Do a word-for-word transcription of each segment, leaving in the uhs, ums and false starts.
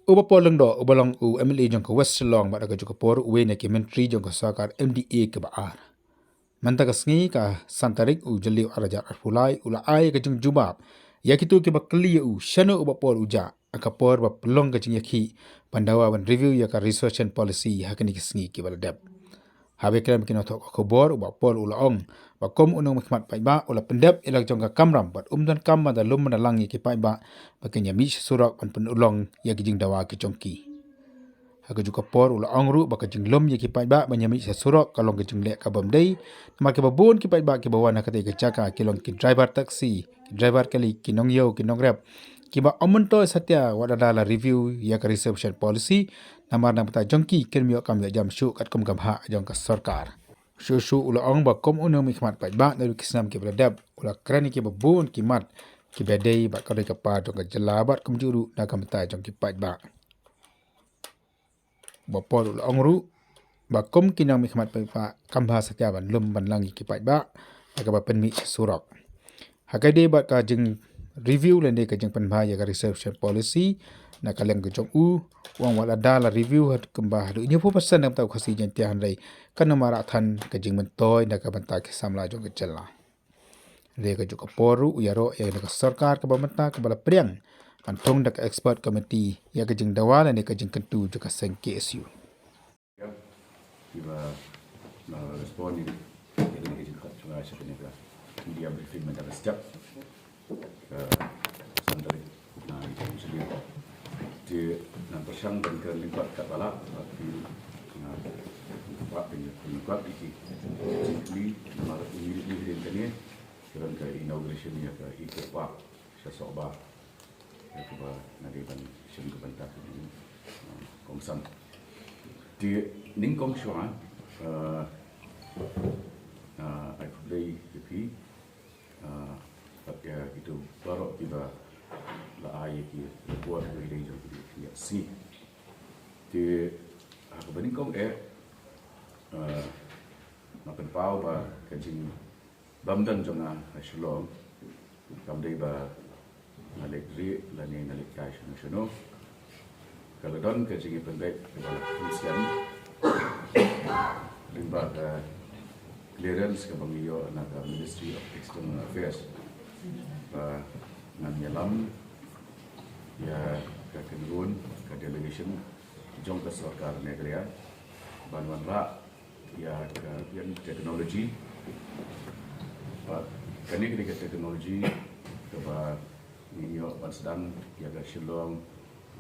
U Bah Paul Lyngdoh, uba long u M L A jong ka West Shillong, bad ha kajuh ka por uwei na ki myntri jong ka sorkar M D A kaba ar. Mynta ka sngi ka san tarik u Jylliew ar hajar arphew lai, u la ai ka jingjubab ïa kito kiba kylli ïa u shano u Bah Paul u jah, ha ka por ba pynlong ka jingïakhih ban dawa ban review ïa ka reservation policy ha kine ki sngi kiba la dep. Haba ïakren bad ki nongthoh khubor, u Bah Paul u la ong ba kum u nongmihkhmat paidbah u la pyndep ïa la ka jong ka kamram bad um donkam ban da lum ban da lang ïa ki paidbah ba kin ïa mih sha surok ban pynurlong ïa ki jingdawa ki jong ki. Ha kajuh ka por u la ong ruh ba ka jinglum ïa ki paidbah ban ïa mih sha surok ka long ka jingleh ka bym dei, namar kiba bun ki paidbah kiba wan ha katei ka jaka ki long ki driver taxi, ki driver kali, ki nongïew, ki nongrep, kiba ym myntoi satia wat la da la review ïa ka reservation policy, namar na ka bynta jong ki kim ïoh kam ïoh jam shuh katkum ka bhah jong ka sorkar. Shuh shuh u la ong ba kum u nongmihkhmat paidbah naduh ki snem kiba la dep, u la kren ïa kiba bun ki mat kiba dei bad ka dei ka par jong ka jylla bad kumjuh ruh na ka bynta jong ki paidbah. Bah Paul u la ong ruh ba kum ki nongmihkhmat paidbah kam bha satia ban lum ban lang ïa ki paidbah ha kaba pynmih sha surok. Ha ka dei bad ka jing review lane ka jingpynbha ïa ka reservation policy, na ka liang ka jong u, u ong wat la da la review haduh kumba haduh hynñiewphew percent na ka bynta u Khasi Jaiñtia, hynrei kan ym lah than ka jingmyntoi na ka bynta ki samla jong ka jylla. Hynrei ha kajuh ka por ruh u ïaroh ïa ka sorkar kaba mynta kaba la pdiang ban thung da ka expert committee ïa ka jingdawa lane ka jingkyntu jong ka seng K S U. Kiba la respond ïa kane ka jingkhot jong nga sha kane ka media briefing mynta ka step. Ka san tarik na ka jong u Jylliew. Te ngan pyrshang ban kren lyngkot katba lah, bad phi nga kwah ban lyngkot ïa ki jingkylli namar immediately hadien kane ka don ka inauguration ïa ka Eco Park sha Sohbar. Ïa kaba nga dei ban shim ka bynta ka jong, uh, kongsan. Te nyngkong shuwa, uh, uh, ai khublei ïa phi, uh, bad ïa kito baroh kiba la ai ïa ki report ba ïadei jong ka jingïaseng. Te ha kaba nyngkong eh, uh, nga pynpaw ba ka jing bym don jong nga ha Shillong kam dei ba nga leit rieh lane nga leit kai shano shano. Ka la don ka jingïapynbeit kaba la kynshem lyngba ka clearance kaba ngi ïoh na ka Ministry of External Affairs ba ngan ïalam ïa ka kynrun ka delegation jong ka sorkar Meghalaya ban wanrah ïa ka ïa technology. Bad kane ka dei ka technology kaba ngi ïoh ban sdang ïa ka Shillong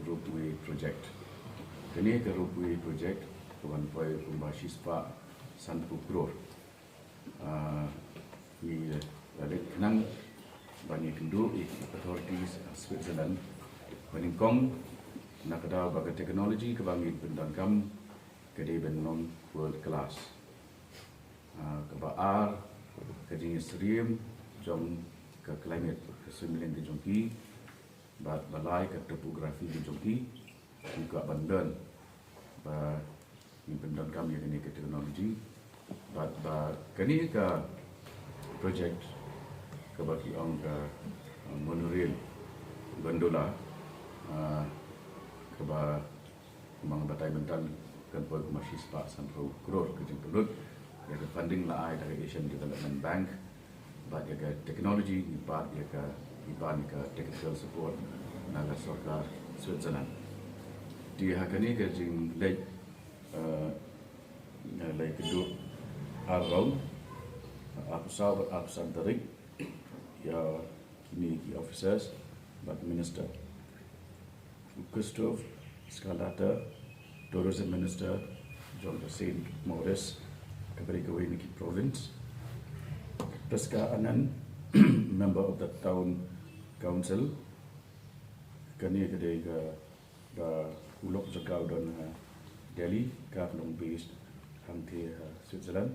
Ropeway Project. Kane ka Ropeway Project ka wan poi kumba shispah sanphew klur. Ah, ngi la leit khnang ban ïakynduh ïa ki authorities ha Switzerland ba nyngkong na ka daw ba ka technology kaba ngi pyndonkam ka dei ban long world class. Ah, kaba ar, ka jingïasyriem jong ka climate, ka suiñbylliang ka jong ki, bad ba lai, ka topography ka jong ki, ki kwah ban don ba ngin pyndonkam ïa kane ka technology. Bad ba kane ka project kaba ki ong ka, uh, monorail gondola, uh, kaba kumba nga batai mynta kan poi kumba shispah sanphew klur ka jingpynlut. Ïa ka funding la ai da ka Asian Development Bank bad ïa ka technology ngi pat ïa ka, ngi pan ïa ka technical support na ka sorkar Switzerland. Te ha kane ka jingleit, eh, la ïakynduh ar round, arphew saw bad arphew san tarik, ïa kine ki officers bad minister. U Christophe Scarlata, Tourism Minister jong ka Saint Maurice, ka bri kawei na ki province. Prisca Anand, Member of the Town Council. Kane ka dei ka, ka u lok jong ka u don ha Delhi, ka long based hangtei ha Switzerland.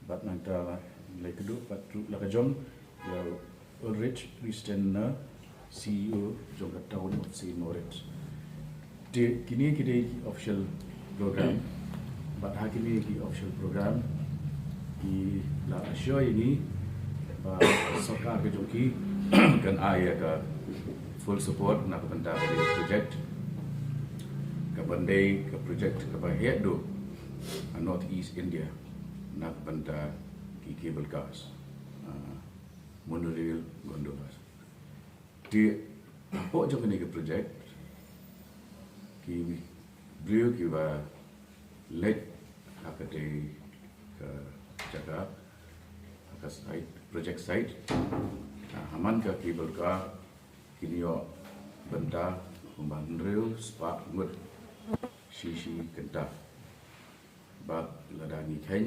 Bad nangta la ïakynduh pat ruh la ka jong ïa Ulrich Riesener, C E O jong ka Town of Saint Moritz. Te kine ki dei ki official program. Bad ha kine ki official program ki la assure ïa ngi ba sorkar ka jong ki kan ai ïa ka full support na ka bynta ka project. Ban dei ka project kaba heh duh ha North East India na ka bynta ki cable cars, ah, monorail gondolas. Te hapoh jong kane ka project, ki briew kiba leit ha katei ka jaka, ha ka site, project site, ah, ha man ka cable car, kin ïoh bynta kumba hynriew spah ngut shi shi kynta. Bad lada ngi kheiñ,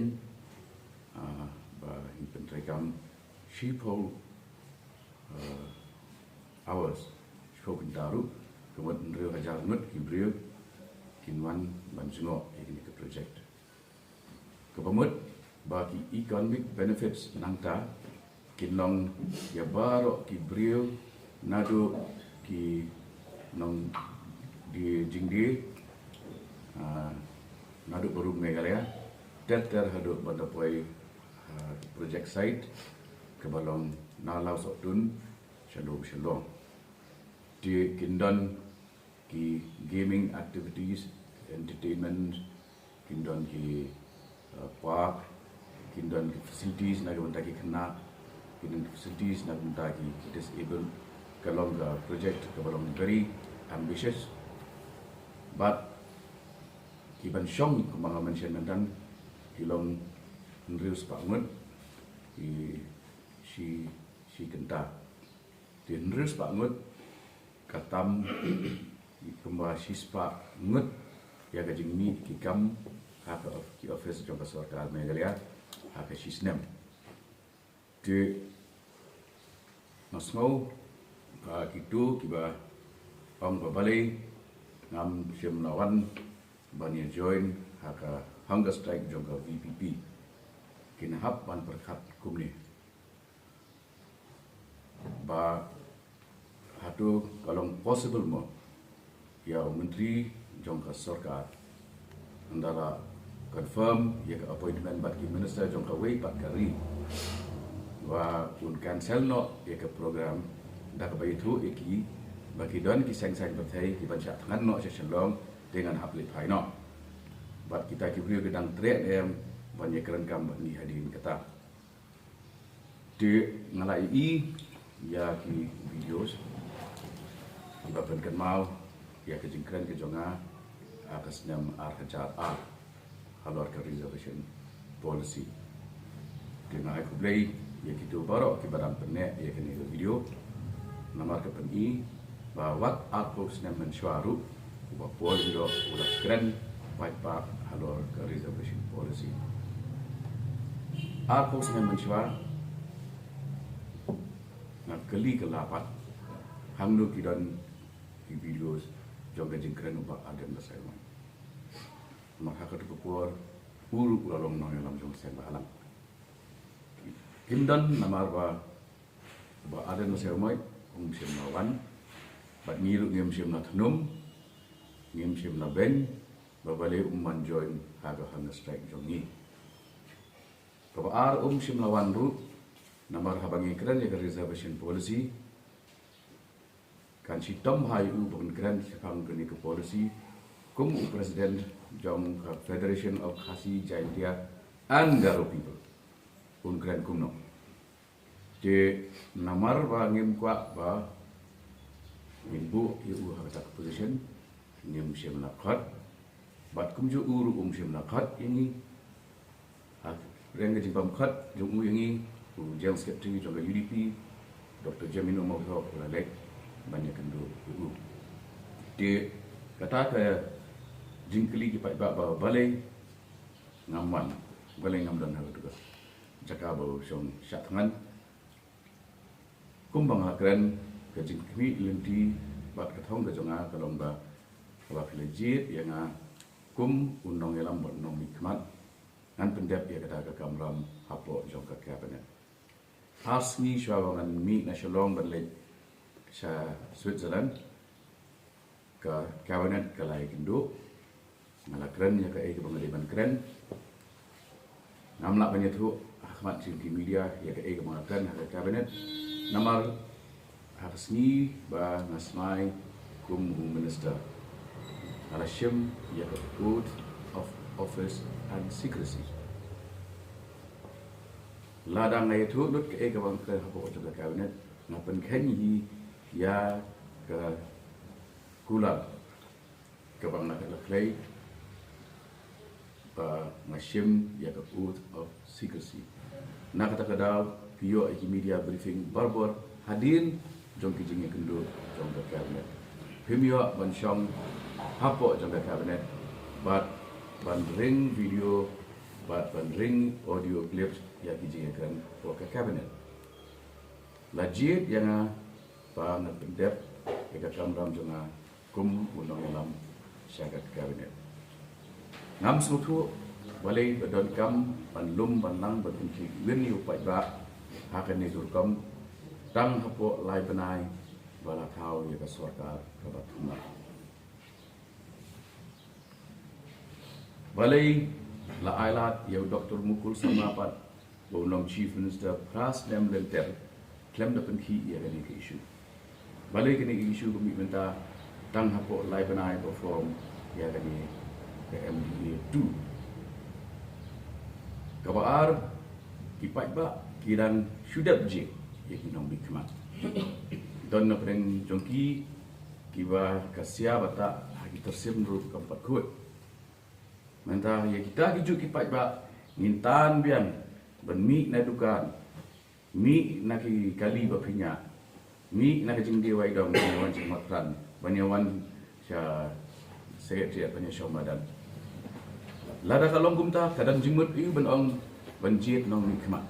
ah, ba ngi pyntreikam shiphew, ah, hours, shiphew kynta ruh, ka mut hynriew hajar ngut ki briew kin wan ban jngoh ïa kane ka project. Kaba mut ba ki economic benefits nangta kin long ïa baroh ki briew, naduh ki nongdie jingdie, ah, naduh baroh Meghalaya, ter ter haduh ban da poi, ah, project site kaba long na Lawsohtun sha Shillong. Te kin don ki gaming activities, entertainment, kin don ki, uh, park, kin don ki facilities na ka bynta ki khynnah, kin don ki facilities na ka bynta ki disabled. Ka long ka project kaba long very ambitious. Bad ki ban shong kumba nga mention mynta ki long hynriew spah ngut, ki shi, shi kynta. Te hynriew spah ngut, ka tam kumba shi spah ngut ïa ka jingmih ki kam ha ka of-, ki office jong ka sorkar Meghalaya ha ka shi snem. Te nga sngew ba kito kiba ong ba balei ngam shym la wan ban ïa join ha ka hunger strike jong ka V P P, kin hap ban pyrkhat kumne. Ba hato ka long possible mo ïa u myntri jong ka sorkar, ynda la confirm ïa ka appointment bad ki minister jong kawei pat ka ri, ba un cancel noh ïa ka program da kaba ïathuh ïa ki ba ki don ki seng saiñ pyrthei ki ban shah thngan noh sha Shillong, te ngan hap leit phai noh. Bad kita ki briew ki dang treh ne em ban ïakren kam bad ngi hadien kata. Te nga la ïohi ïa ki videos kiba pynkynmaw ïa ka jingkren ka jong nga ha ka snem ar hajar ar halor ka reservation policy. Te nga ai khublei ïa kito baroh kiba dang pynneh ïa kane ka video. Namar ka pyni ba wat arphew snem mynshuwa ruh, u Bah Paul Lyngdoh u la kren paidbah halor ka reservation policy. Arphew snem mynshuwa nga kylli kylla pat hangno ki don ki videos jong ka jingkren u Bah Ardent Basaiawmoit. Namar ha kato ka por u ruh u la long nongïalam jong ka seng Bah Alang. Kim don namar ba Bah Ardent Basaiawmoit um shym la wan, bad ngi ruh ngim shym la thnum, ngim shym la beiñ ba balei um ban join ha ka hunger strike jong ngi. Kaba ar, um shym la wan ruh namar haba ngi kren ïa ka reservation policy, kan shitom bha ïa u ban kren shaphang kane ka policy kum u president jong ka Federation of Khasi Jaintia and Garo People. Un kren kumno? Te namar ba ngim kwah ba ngin buh ïa u ha kata ka position, ngim shym la khot. Bad kumjuh u ruh um shym la khot ïa ngi. Ha pdeng ka jingbym khot jong u ïa ngi, u General Secretary jong ka U D P, Doctor Jamineo Mawkhawk, u la leit ban ïakynduh ïa u. Te kata ka jingkylli ki paidbah ba balei ngam wan, balei ngam don ha kato ka jaka ba u shong shah thngan. Kumba nga la kren, ka jingkhmih lynti bad ka thong ka jong nga ka long ba haba phi la jied ïa nga kum u nongïalam bad u nongmihkhmat, ngan pyndep ïa kata ka kamram hapoh jong ka cabinet. Ar sngi shuwa ba ngan mih na Shillong ban leit sha Switzerland, ka cabinet ka la ïakynduh. Nga la kren ïa kaei kaba nga dei ban kren. Ngam lah ban ïathuh ha khmat jong ki media ïa kaei kaba nga kren ha ka cabinet. Namar ha ka sngi ba nga smai kum u minister, la shim ïa ka oath of office and secrecy. Lada nga ïathuh lut kaei kaba nga kren hapoh jong ka cabinet, nga pynkheiñ hi ïa ka kular kaba nga la khlei ba nga shim ïa ka oath of secrecy. Na kata ka daw phi ïoh ïa ki media briefing barabor hadien jong ki jingïakynduh jong ka cabinet. Phim ïoh ban shong hapoh jong ka cabinet bad ban ring video bad ban ring audio clips ïa ki jingïakren hapoh ka cabinet. La jied ïa nga ba ngan pyndep ïa ka kamram jong nga kum u nongïalam sha ka cabinet. Ngam sngewthuh balei ba donkam ban lum ban lang ban pynkhih win ïa u paidbah ha kane ka rukom tang hapoh lai bnai ba la thaw ïa ka sorkar kaba thymmai. Balei la ai lad ïa u Doctor Mukul Sangma pat ba un long Chief Minister phra snem lynter khlem da pynkhih ïa kane ka issue? Balei kane ka issue ka mih mynta tang hapoh lai bnai ba form ïa kane ka M D A two? Kaba ar, ki paidbah ki dang shu dep jied ïa ki nongmihkhmat. Don na pdeng jong ki kiba ka sia bata ha ki tyrsim ruh kam pat khuid. Mynta ïa kita ki juh ki paidbah ngin tan biang ban mih na dukan, mih na ki kali ba pynïaid, mih na ka jingdie wai dong ban ïa wan sha Motphran, ban ïa wan sha Secretariat ban ïa shong madan. Lada ka long kumta ka dang jingmut ïa u ban ong ban jied nongmihkhmat.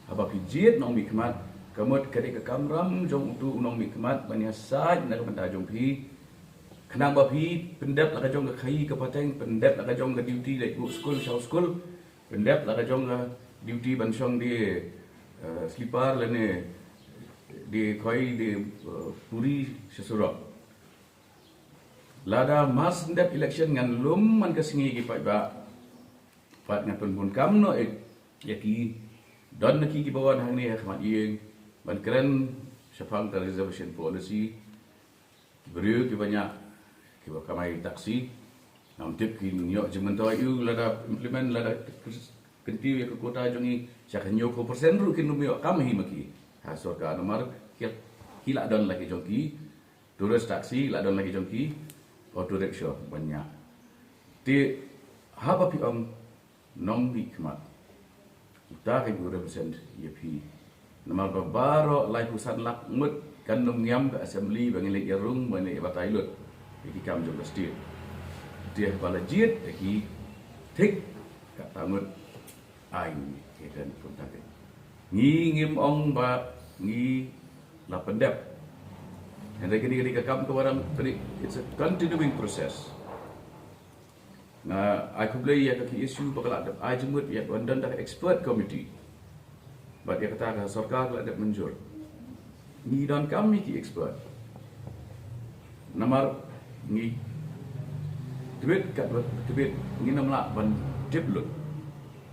Haba phi jied nongmihkhmat ka mut ka dei ka kamram jong utu u nongmihkhmat ban ïasaid na ka bynta jong phi. Khnang ba phi pyndep la ka jong ka khaïi ka pateng, pyndep la ka jong ka duty leit buh skul sha u skul, pyndep la ka jong ka duty ban shong die, eh, slipar lane die khoi die, eh, puri sha surok. Lada mar shen dep election ngan lum man ka sngi ki paidbah. Pat ngan pynbun kam noh ïa ki, don na ki kiba wan hangne ha khmat ïing ban kren shaphang ka reservation policy. Ki briew kiba ñiah kiba kamai taxi, ngam tip kin ïoh jingmyntoi ïa u lada implement, lada kyntiew ïa ka quota jong ngi sha ka hynñiew phew percent ruh kin ym ïoh kam hi ma ki ha sorkar, namar ki, ki la don la ki jong ki tourist taxi, la don la ki jong ki auto rickshaw ban ñiah. Te haba phi ong nongmihkhmat, uta ka ju represent ïa phi. Namar ba baroh laiphew san lak ngut kan ym ngiam ka assembly ba ngin leit ïarung, ba ngin leit ïabatai lut ïa ki kam jong ka state. Te haba la jied ïa ki thik, kata ngut ai ngi ïa ka kumta. Ngi ngim ong ba ngi la pyndep. Hynrei kane ka dei ka kam kaba dang, it's a continuing process. Nga ai khublei ïa ka K S U ba ka la dep ai jingmut ïa ka ban don da ka expert committee. Bad ïa kata ka sorkar ka la dep mynjur. Ngi donkam ïa ki expert. Namar ngi tbit katba tbit ngin ym lah ban tip lut.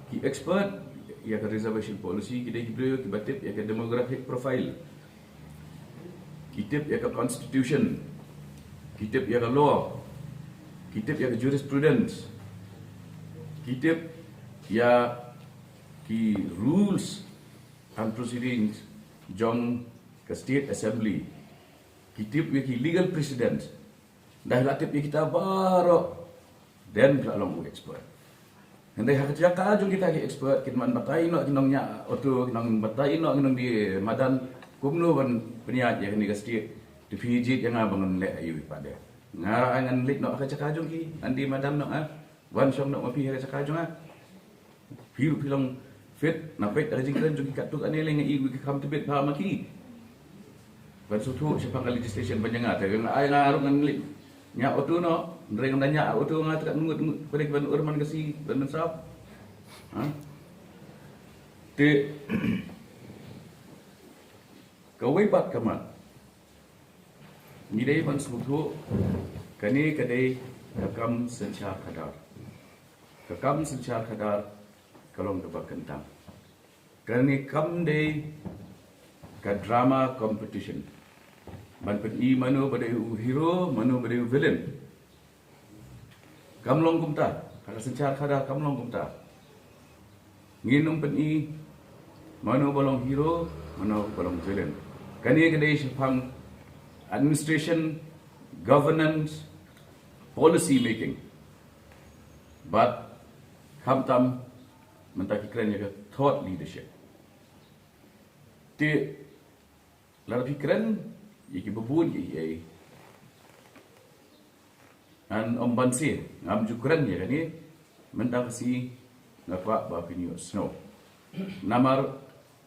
Ki expert ïa ka reservation policy ki dei ki briew kiba tip ïa ka demographic profile. Ki tip ïa ka constitution, ki tip ïa ka law, ki tip ïa ka jurisprudence, ki tip ïa ki rules and proceedings jong ka state assembly, ki tip ïa ki legal precedents. Ynda la tip ïa kita baroh, then ka long u expert. Hynrei ha ka jaka jong kita ki expert, kin ym batai noh ki nongñiah auto, kin ym batai noh ki nongdie madan, kumno ban pynïaid ïa kane ka state? Te phi jied ïa nga ba ngan leh aïu pat de? Nga ai ngan leit noh ha ka jaka jong ki, ngan die madan noh, ah. Wan shong noh ma phi ha ka jaka jong nga. Phi ruh phi long fit, na peit da ka jingkren jong ki katto katne lei nga i ki kham tbit bha ma ki. Ban sngewthuh shaphang ka legislation ban ïa nga, te nga ai nga ruh ngan leit ñiah auto noh, hynrei ngan da ñiah auto nga te ka ngut ngut, pyrshah ban ur man ka sngi ban mynsiem. Ha? Te kawei pat ka mat. Ngi dei ban sngewthuh, kane ka dei ka kam synshar khadar. Ka kam synshar khadar ka long kaba kyntang. Kane kam dei ka drama competition ban pyni mano ba dei u hero, mano ba dei u villain. Kam long kumta, ha ka synshar khadar kam long kumta. Ngin ym pyni mano ba long hero, mano ba long villain. Kane ka dei shaphang administration, governance, policy making. But khamtam mynta ki kren ïa ka thought leadership. Te lada phi kren ïa ki babun ki ei. Ngan ym ban sih, ngam ju kren ïa kane, mynta ka sngi nga kwah ba phin ïohsngew. Namar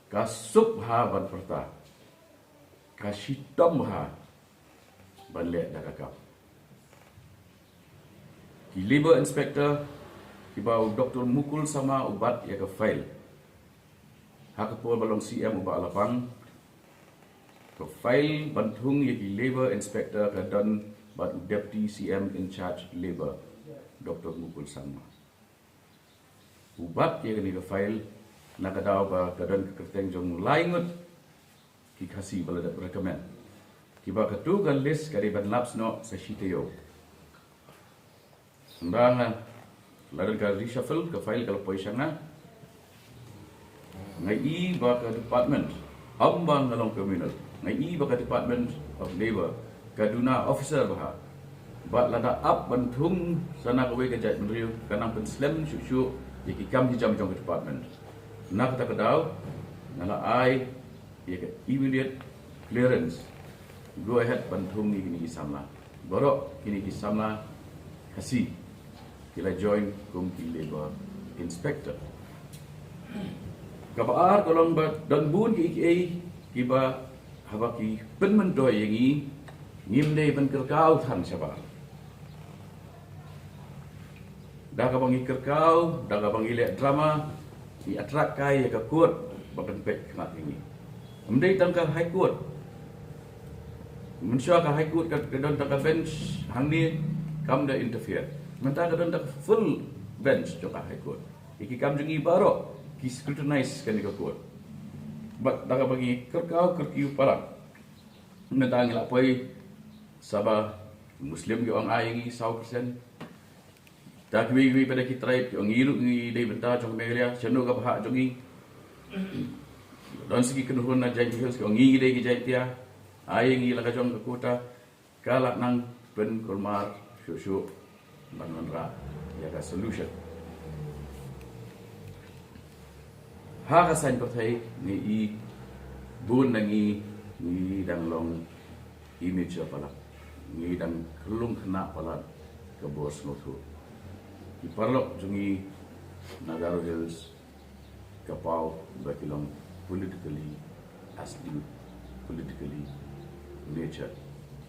ka suk bha ban pyrta, ka shitom bha ban leh da ka kam. Ki Labour Inspector kiba u Doctor Mukul Sangma u bat ïa ka file ha ka por ba long C M u Bah Lapang. Ka file ban thung ïa ki Labour Inspector ka don bad u Deputy C M in charge Labour, Doctor Mukul Sangma. U bat ïa kane ka file na ka daw ba ka don ka kyrteng jong lai ngut ki Khasi ba la dep recommend, kiba katu ka list ka dei ban lapse noh sa shi taïew. Nda nga la don ka reshuffle, ka file ka la poi sha nga. Nga i ba ka department, ym ba nga long criminal, nga i ba ka Department of Labour ka duna officer bha. Bad lada ap ban thung sa na kawei ka jaitbynriew, ka nang pynslem shuh shuh ïa ki kam ki jam jong ka department. Na kata ka daw nga la ai ïa ka immediate clearance, go ahead ban thung ïa kine ki samla. Baroh kine ki samla Khasi ki la join kum ki Labour Inspector. Kaba ar ka long ba don bun ki ei ki ei kiba haba ki pynmyntoi ïa ngi, ngim dei ban kyrkhu than shabar. Da kaba ngi kyrkhu, da kaba ngi leh drama, ngi attract kai ïa ka court ba kan peit khmat ïa ngi. Ym dei tang ka High Court. Mynshuwa ka High Court ka, ka don tang ka bench hangne, kam da interfere. Mynta ka don tang ka full bench jong ka High Court. Ïa ki kam jong ngi baroh ki scrutinize kane ka court. Bad da kaba ngi kyrkhu kyrkiw palat, mynta ngi la poi sha ba Muslim ki ong ai ngi saw percent. Ta kiwei kiwei pat ki tribe ki ong ngi ruh ngi dei bynta jong Meghalaya, shano ka bhah jong ngi. Don sa ki kynhun na Jaintia Hills ki ong ngi ngi dei ki Jaintia, ai ngi la ka jong ka quota. Ka la nang pynkulmar shuh shuh ban wanrah ïa ka solution. Ha ka saiñ pyrthei ngi i bun na ngi, ngi dang long immature palat, ngi dang khlung khynnah palat ka bor sngewthuh. Ki paralok jong ngi na Garo Hills ka paw ba ki long politically astute, politically matured,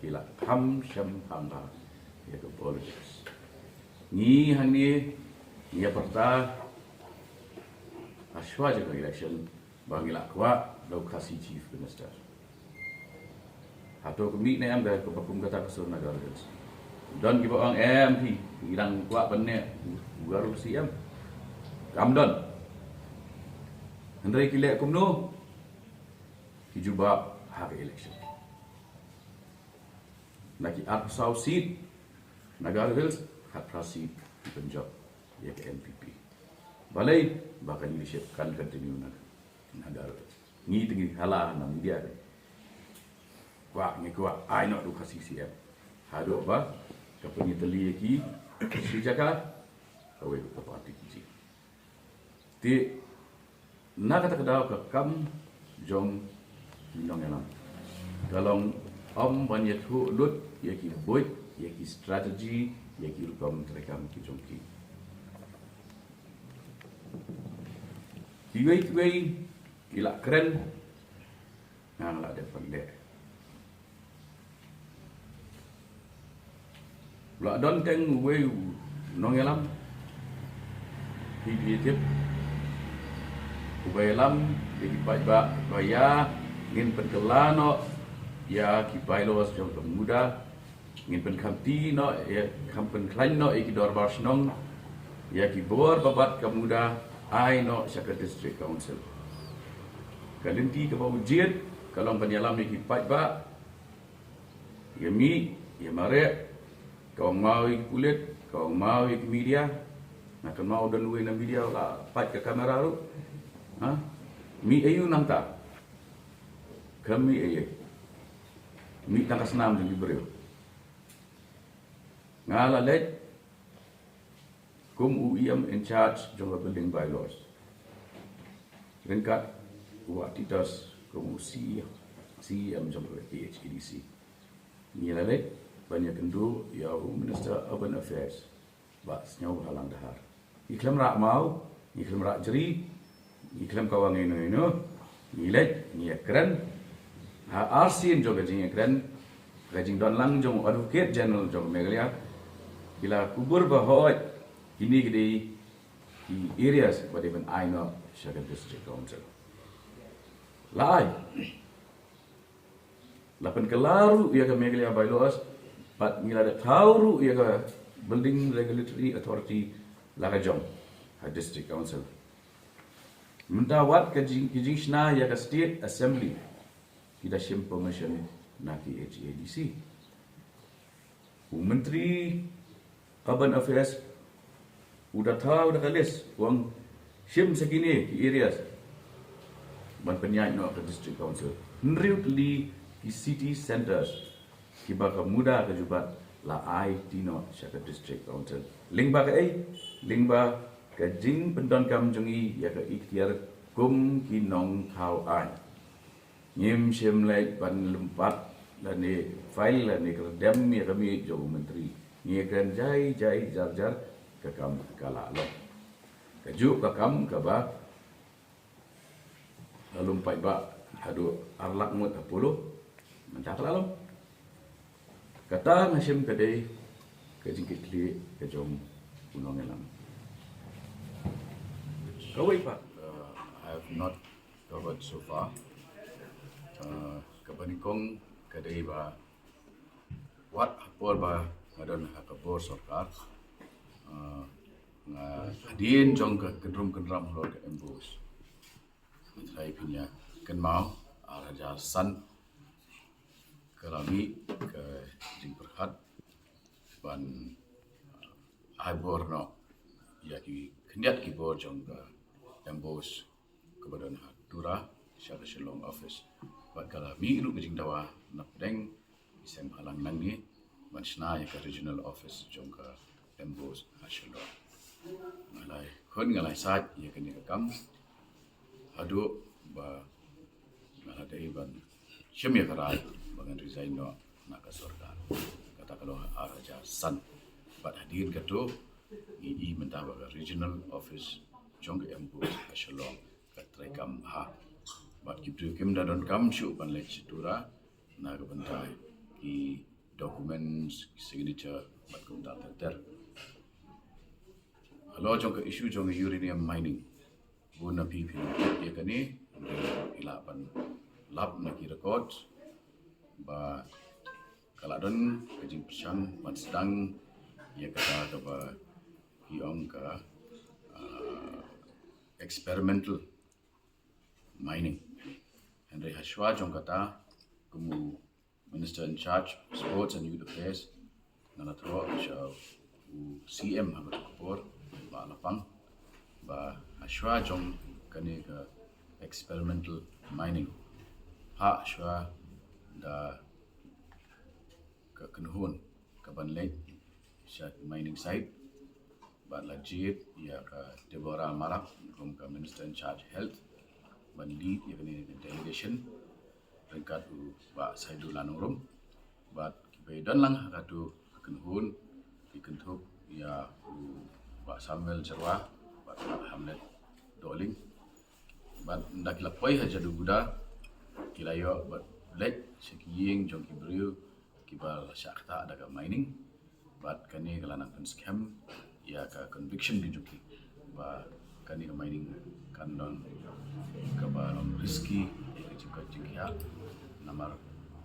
ki la kham shem kham bha ïa ka politics. Ngi hangne ngi ïa pyrta ha shuwa jong ka election ba ngi la kwah da u Khasi Chief Minister. Hato ka mih ne em ka ba kum kata ka sur na Garo Hills? Don kiba ong em phi, ngi dang kwah ban ne u Garo C M. Kam don. Hynrei ki leh kumno? Ki jubab ha ka election. Na ki arphew saw seat na Garo Hills, khatphra seat ki pynjop ïa ka N P P. Balei? Ba ka leadership kan continue na, na Garo Hills. Ngi te ngi hala na media te kwah, ngi kwah ai noh da u Khasi C M. Haduh ba ka pynïatylli ïa ki shi jaka, kawei ka party ki jied. Te na kata ka daw ka kam jong ki nongïalam ka long ym ban ïathuh lut ïa ki buit, ïa ki strategy, ïa ki rukom treikam ki jong ki. Kiwei kiwei ki la kren, nga la dep ban leh. La don teng uwei u nongïalam, phi phi tip, uba ïalam ïa ki paidbah ba ïa ngin pynkylla noh ïa ki bylaws jong ka MUDA, ngin pynkhamti noh ïa, kham pynkhlaiñ noh ïa ki dorbar shnong, ïa ki bor ba bat ka MUDA ai noh sha ka District Council. Ka lynti kaba u jied ka long ban ïalam ïa ki paidbah, ïa mih ïa mareh, ka ong maw ïa ki pulit, Ka ong maw ïa ki media, nga kynmaw don uwei na media la pait ka kamera ruh. Ha? Mih aïu nangta? Kam mih aïu. Mih tang ka snam jong ki briew. Nga la leit kum u E M in charge jong ka building bylaws. Ryngkat u Bah Titus kum u C E M, C E M jong ka K H A D C. Ngi la leit ban ïakynduh ïa u Minister Urban Affairs, Bah Sniawbhalang Dhar. Ngi khlem rah maw, ngi khlem rah jri, ngi khlem kawang ïano ïano, ngi leit, ngi ïakren. Ha arsien jong ka jingïakren, ka jingdon lang jong u Advocate General jong Meghalaya, ki la kubur ba hooid, kine ki dei ki areas ba dei ban ai noh sha ka District Council. La ai. La pynkylla ruh ïa ka Meghalaya Bylaws, bad ngi la da thaw ruh ïa ka Building Regulatory Authority la ka jong ha District Council. Mynta wat ka jing, ka jingshna ïa ka State Assembly, ki da shim permission na K H A D C. U Myntri Urban Affairs u da thaw da ka list, u ong shim sa kine ki areas ban pynïaid noh ka District Council. Hynriew tylli ki city centres kiba ka MUDA ka jubab la ai ti noh sha ka District Council. Lyngba kaei? Lyngba ka jingpyndonkam jong ngi ïa ka iktiar kum ki nongthaw aiñ. Ngim shym leit ban lympat lane file lane kyrdem ïa ka miet jong u Myntri. Ngi kren jai jai jar jar, ka kam ka la long. Kajuh ka kam kaba la lum paidbah haduh ar lak ngut ha Polo, mynta ka la long. Kata nga shem ka dei ka jingkitkhlieh ka jong u nongïalam. Kawei pat, uh, I have not covered so far. Uh, kaba nyngkong ka dei ba wat ha por ba nga don ha ka bor sorkar, uh, nga hadien jong ka kynrum kynram halor ka MBOSE. Nga trai pynïa kynmaw ar hajar san ka la mih ka jingpyrkhat ban, uh, ai bor noh ïa ki khyndiat ki bor jong ka MBOSE kaba don ha Tura sha ka Shillong office. Bad ka la mih ruh ka jingdawa na pdeng ki seng bhalang nangne ban shna ïa ka regional office jong ka MBOSE ha Shillong. Nga la khun nga la sait ïa kane ka kam haduh ba nga la dei ban shem ïa ka rai ba ngan resign noh na ka sorkar. Kata ka long ha ar hajar san. Bad hadien kato ngi i mynta ba ka regional office jong ka MBOSE ha Shillong ka trei kam bha. Bad ki briew kim da donkam shuh ban leit sha Tura na ka bynta ki documents, ki signature bad kumta ter ter. Halor jong ka issue jong ka uranium mining, bun na phi phi ïa kane, phi lah ban lap na ki record ba ka la don ka jingpyrshang ban sdang ïa kata kaba ki ong ka, ah, experimental mining. Hynrei ha shuwa jong kata, kum u Minister in charge of Sports and Youth Affairs, nga la troh sha u C M ha kata ka por, Bah Lapang, ba ha shuwa jong kane ka experimental mining, ha shuwa da ka kynhun ka ban leit sha mining site, bad la jied ïa ka Deborah Marak kum ka Minister in charge Health ban lead ïa kane ka delegation ryngkat u Bah Saidullah Nongrum. Bad kiba ïadon lang ha katu ka kynhun ki kynthup ïa u Bah Samuel Jyrwa bad Bah Hamlet Dohling. Bad ynda ki la poi ha Jaduguda ki la ïoh bad leit sha ki ïing jong ki briew kiba la shah ktah da ka mining. Bad kane ka la nang pynskhem ïa ka conviction ka jong ki ba kane ka mining kan long kaba long risky ïa ka jingkoit jingkhiah namar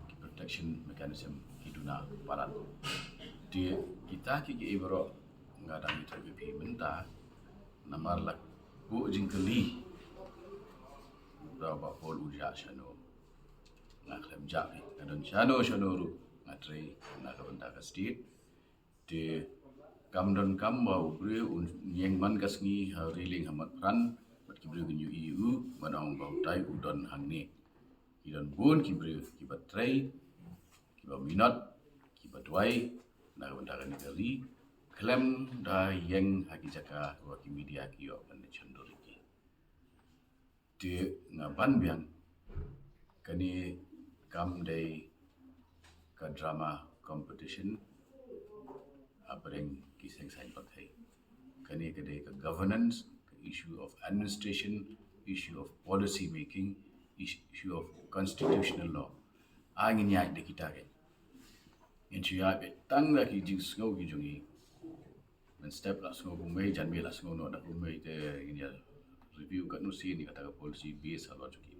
ki protection mechanism ki duna palat. Te kita kiei kiei baroh nga dang ïathuh ïa phi mynta namar la buh jingkylli da u Bah Paul u jah shano. Nga khlem jah phi, nga don shano shano ruh nga trei na ka bynta ka state. Te Kam don kam ba u briew un ïeng man ka sngi ha railing ha mat pran, bad ki briew kin ïohi ïa u, ban ong ba utai u don hangne. Ki don bun ki briew kiba trei, kiba minot, kiba duwai na ka bynta kane ka ri, khlem da ïeng ha ki jaka ba ki media ki ïoh ban shon dur ïa ki. Te nga ban biang, kane kam dei ka drama competition hapdeng ki seng saiñ pyrthei. Kane ka dei ka governance, ka issue of administration, issue of policy making, issue of constitutional law. Ngin ïaid da kita ki. Ngin shu ïaid beit tang da ki jingsngew ki jong ngi. Mynstep la sngew kumne, janmiet la sngew noh da kumne, te ngin ïa review katno sien ïa kata ka policy base halor jong ki.